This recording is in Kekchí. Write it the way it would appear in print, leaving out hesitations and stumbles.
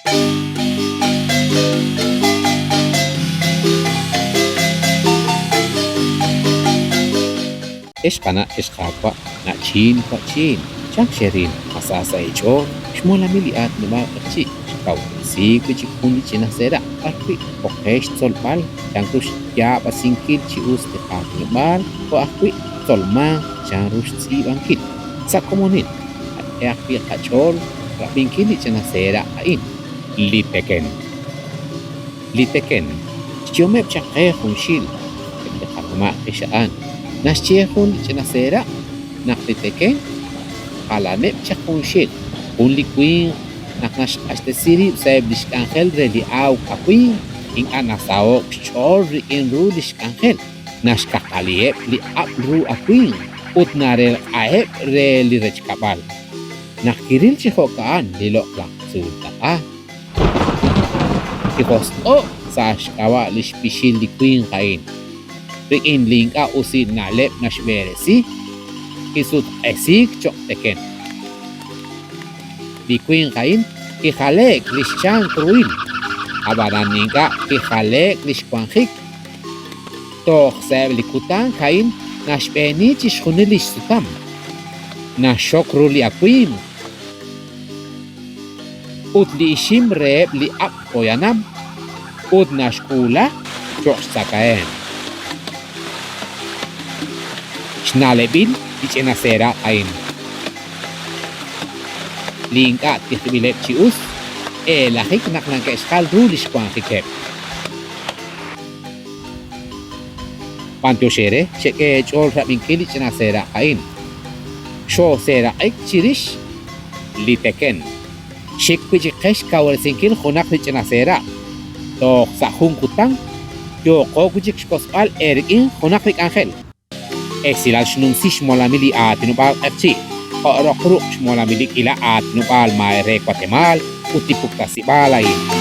Ex qana' ex qaawa', na'chin wa'chin, chank xeril, ma sa sa' eech'ool, xmolamil li aatinob'aal q'eqchi' xkawresi wi' chik jun li ch'ina seeraq' b'ar wi' oqe xtzolb'al chan ru xyaab'asinkil chi us li qaatinob'aal jo' ajwi' ttzolmanq chan ru xtz'iib'ankil. Sa' komonil, qak'e ajwi' qach'ool rab'inkil li ch'ina seeraq' a'in. Li teken. Li teken. Xyehomeb' chaq qe junxil eb' li qamama' qixa'an. Naxye jun li ch'ina seeraq' naq li teken jalaneb' chaq junxil. Jun li winq naq naxq'axtesi rib' sa'eb' li xk'anjel re li awk awimq, ink'a' nasaho'k xch'ool rik'in ru li xk'anjel. Naxkaqaliheb' li ab'l ru awimq ut narelq'aheb' re li rechkab'al. Naq kiril chi jo'ka'an li loq'laj tzuultaq'a, kijosq'o'k sa' xk'ab'a' li xpixil li winq a'in. Rik'in li ink'a' usil na'leb' naxb'eresi, kisutq'esiik cho'q teken. Li winq a'in kijale'k li xchank ruhil, ab'anan ink'a' kijale'k li xwanjik. Toj sa'eb' li kutan a'in naxb'eeni chixjunil li xsutam, naxxok ru li awimq ut li ixim reheb' li ab' poyanam ut naxk'uula cho'q xtzakahemq. Xna'leb'il li ch'ina seeraq' a'in. Li ink'a' tijb'ileb' chi us, eelajik naq nake'xjal ru li xwanjikeb'. B'antiox eere xek'e eech'ool rab'inkil li ch'ina seeraq' a'in. Xooseeraq'ik chirix li teken. Xik wi' chik qe xkawresinkil junaq li ch'ina seeraq'. Toj sa' jun kutan yooqo wi' chik xk'osb'al eerik'in junaq li k'anjel. Esilal xnumsi xmolamil li aatinob'aal Q'eqchi', jo' roq ruq' xmolamil li k'ila aatinob'aal maay re Watemaal ut li puktasib'aal a'in.